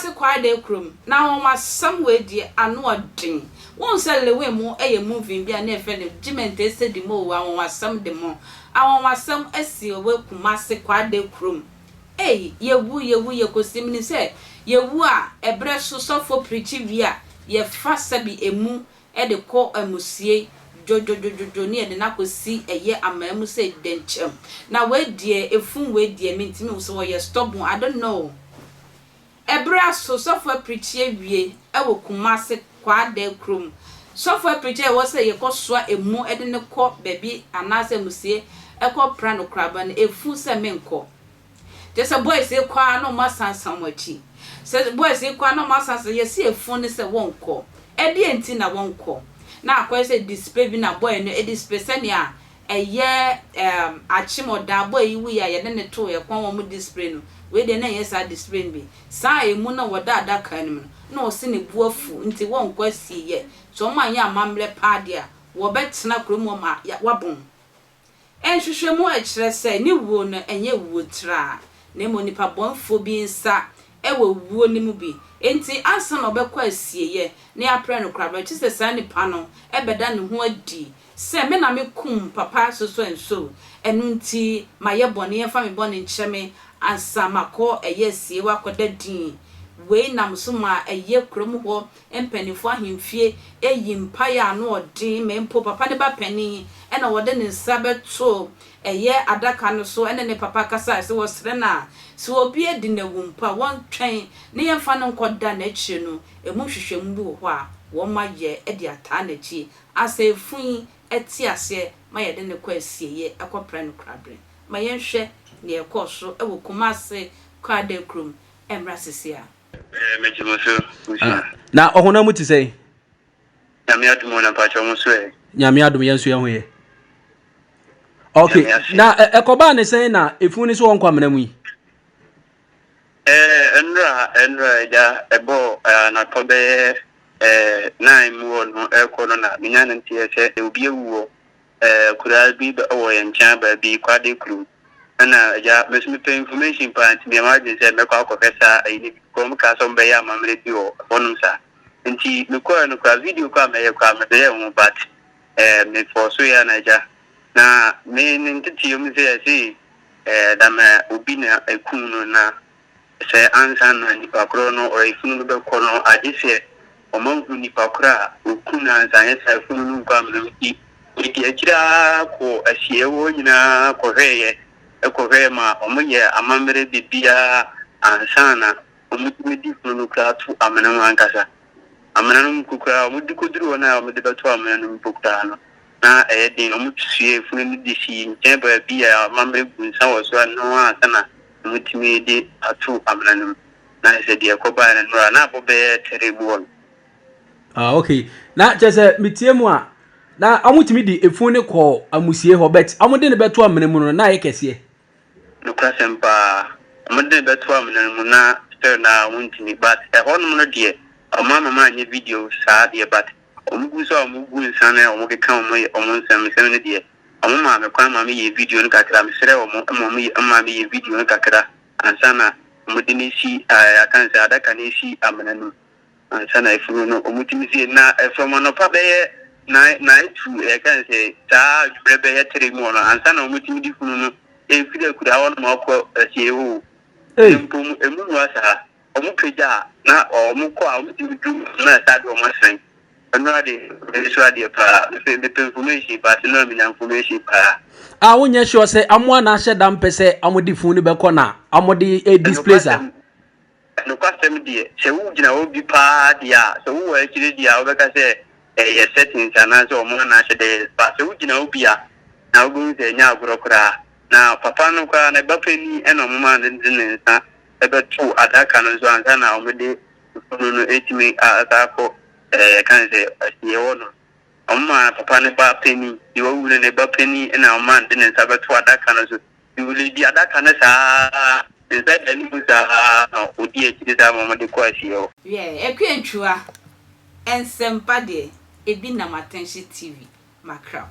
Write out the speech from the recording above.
Kumasi Kwaadee kurom, na anwanwasɛm wei deɛ ano ɔden. Wohu sɛ Lewin mo yɛ movie bi a na yɛfrɛ no Gyemente Sedi mo o, anwanwasɛm de mo. Anwanwasɛm asi wɔ Kumasi Kwaadee kurom. Ei, yɛwu, yɛwu, yɛkɔsi, menim sɛ yɛwu a, ɛberɛ so sɔfoɔ pirikyi wie a, yɛfa sɛbi emu de kɔ amusiei dwodwodwodwo ne yɛde no akɔsi ɛyɛ amaa mu sɛ dɛnkyɛm. Na wei deɛ efun wei deɛ mentumi nhu sɛ ɔyɛ stubborn I don't know. Ɛberɛ aso sɔfo apirikyi awie wɔ Kumasi Kwaadɛ kurom. Sɔfo apirikyi a ɛwɔ sɛ yɛkɔ soa emu de no kɔ baabi anaasɛ amusie kɔ pra no koraba no efu sɛ menkɔ. Kyerɛ sɛ boys yi kɔ ara na wɔn asansan wɔn akyi. Sɛ boys yi kɔ ara na wɔn asansan, yɛsi efun no sɛ wɔnkɔ. Ɛdeɛn nti na wɔnkɔ? Na akɔyɛ sɛ display bi na boy no display sɛnea ɛyɛ ɛɛm akyem ɔdaa boy yi wuiɛ a yɛde no too ɛkwan wɔn display no. Wei deɛ na ɛnyɛ saa display no bi. Saa a emu na wɔda adaka no mu no, na ɔse ne bo afu nti wɔnkɔ asieɛ. Sɛ wɔn anyɛ amammerɛ paa deɛ a, wɔbɛtena kurom hɔ ma wɔabɔn. Nhwehwɛmu kyerɛ sɛ ne wuo no nyɛ wuo traa, na mmom nipa bɔnefoɔ bi nsa wɔ wuo no mu bi. Enti ansa na ɔbɛkɔ asieeɛ na yɛaprɛ no koraa, bɛkye sɛ saa nipa no bɛda ne ho adi sɛ me na mekum papa so and so, ɛno nti mayɛ bɔne, yɛmfa me bɔne nkyɛ me ansa makɔ ɛyɛ asieeɛ hɔ akɔda din. Wei nam so ma ɛyɛ kurom hɔ Mpanyimfo ahemfie yi mpae a ano ɔden ma mpo papa no ba panin na ɔde ne nsa bɛto ɛyɛ adaka no so ne ne papa kasae sɛ wɔsrɛ no a sɛ obi adi no awu mpo a wɔntwɛn na yɛmfa no nkɔda n'akyiri no emu nhwehwɛmu bi wɔ hɔ a wɔayɛ de ataa n'akyi asɛ efun yi te aseɛ ma yɛde no kɔ asieɛ kɔprɛ no korabere. Ma yɛnhwɛ nea ɛkɔɔ so wɔ Kumase Kwaadɛ kurom mmra sese a. Megye mo so busua. Na ɔhonam mu te sɛn? Nyame adom o na mpakyɛw mo so ɛ? Nyame adom yɛn nso yɛn ho yɛ. Okay, na ɛkɔbaa ne sɛn na efunu ne so wɔnkɔ amena mu yi? Ɛnora ɛnora agya ɛbɔ anatɔ bɛyɛ nine mu hɔ no ɛkɔ no na menya no nteɛ sɛ obi awu wɔ Akuraa bi wɔ yɛn nkyɛn baabi, Kwade kurom. Ɛna agya, me nso mepɛ information paa nti meyɛ m'adwene sɛ mɛkɔ akɔhwɛ saa ayi no bi because wɔn kaa sɛ wɔbɛyɛ amammerɛ bi wɔ hɔnom saa. Nti mekɔɛ no koraa video koraa mɛyɛ koraa mebɛyɛ ho but eh, mefɔɔ so yɛ na agya. Na me ne nteteɛ mu sɛ yɛse eh, dama obi na ɛkum no na Sɛ ansa na nipa korɔ no ɔyefunu no bɛkɔ no, agye sɛ wɔahu nipa korɔ a ɔku no ansa, anyɛ saa efunu no nkɔ amena mu. Nti wɔdii akyire ara kɔɔ asieɛ hɔ nyinaa kɔhwɛeɛ, kɔhwɛɛ ma wɔyɛɛ amammerɛ biribiara ansa na wɔtumi de funu no koraa to amena mu ankasa. Amena no mu mpo koraa, wɔde kɔduru hɔ no a wɔde bɛto amena no mu mpo koraa no, na ɛyɛ den. Wɔsuee funu no de sii nkyɛn baabi a amammerɛ gu nsa wɔ so no ansa na wɔtumi de ato amena no mu. Na ayɛ sɛ deɛ ɛkɔbaeɛ no nnora, na abɔ bɛyɛ tɛrɛ mu hɔ no. Ah, okay. Na kyerɛ sɛ metie mu a, na wɔtumi de efunu no kɔɔ amusie hɔ, but wɔde no bɛto amena mu no, na ayɛ kɛseɛ. Nokwasɛm paa, wɔde no bɛto amena no mu na still na wɔntumi, but ɛhɔnom no deɛ, wɔn amma manyɛ video saa deɛ, but wɔn gu so a wɔn gu nsa na wɔn keka wɔn wɔn nsɛm nsɛm no deɛ, wɔn maa me kwan ma me yɛ video no kakra, me srɛ wɔn ma wɔn yɛ maa me yɛ video no kakra ansa na wɔn de no esi ɛɛ aka no sɛ adaka no esi amena no mu ansa na efunu no wɔn tumi sie na from anɔpa bɛyɛ nine nine to yɛka no sɛ saa adwumerɛ bɛyɛ three mu hɔ no ansa na wɔn tumi de funu no efiri akura hɔ nom akɔ asie hɔ o. Mpo emu mua saa. Ɔmo pagya a na ɔmo kɔ a ɔmo tumi duru na ɛsan de ɔmo asan. Ɛno ara de m'ani so adeɛ paa. Mepɛ mepɛ information but ɛno ara menya information paa. A wonyɛ sure sɛ ɔmo a na ahyɛ da mpɛ sɛ ɔmo de funu no bɛkɔ na ɔmo de display saa? Nokwasɛm deɛ sɛ wo gyina hɔ bi paa deɛ a sɛ wo wɔ akyire deɛ a wobɛka sɛ ɛyɛ settings anaasɛ ɔmo a na ahyɛ da yɛ but sɛ wo gyina hɔ bi a na wobɛhu sɛ ɛnyɛ agorɔ koraa. Na papa no koraa ne ba panin ɛna ɔmo maa no de ne nsa bɛto adaka no so ansa na wɔde funu no atumi asan akɔ ɛɛ yɛka no sɛ asieɛ hɔ no. Wɔmaa papa no ba panin, deɛ wawu no ne ba panin na wɔmaa no de ne nsa bɛto adaka no so. Nti wɔdi adaka no saa, ne nsa da ne mu saa na ɔdi akyire saa ma wɔde kɔ asieɛ hɔ. Wiɛ, Akua Ntwuah, nsɛmpa deɛ, ebi nam Atɛnhye TV, Mackerel.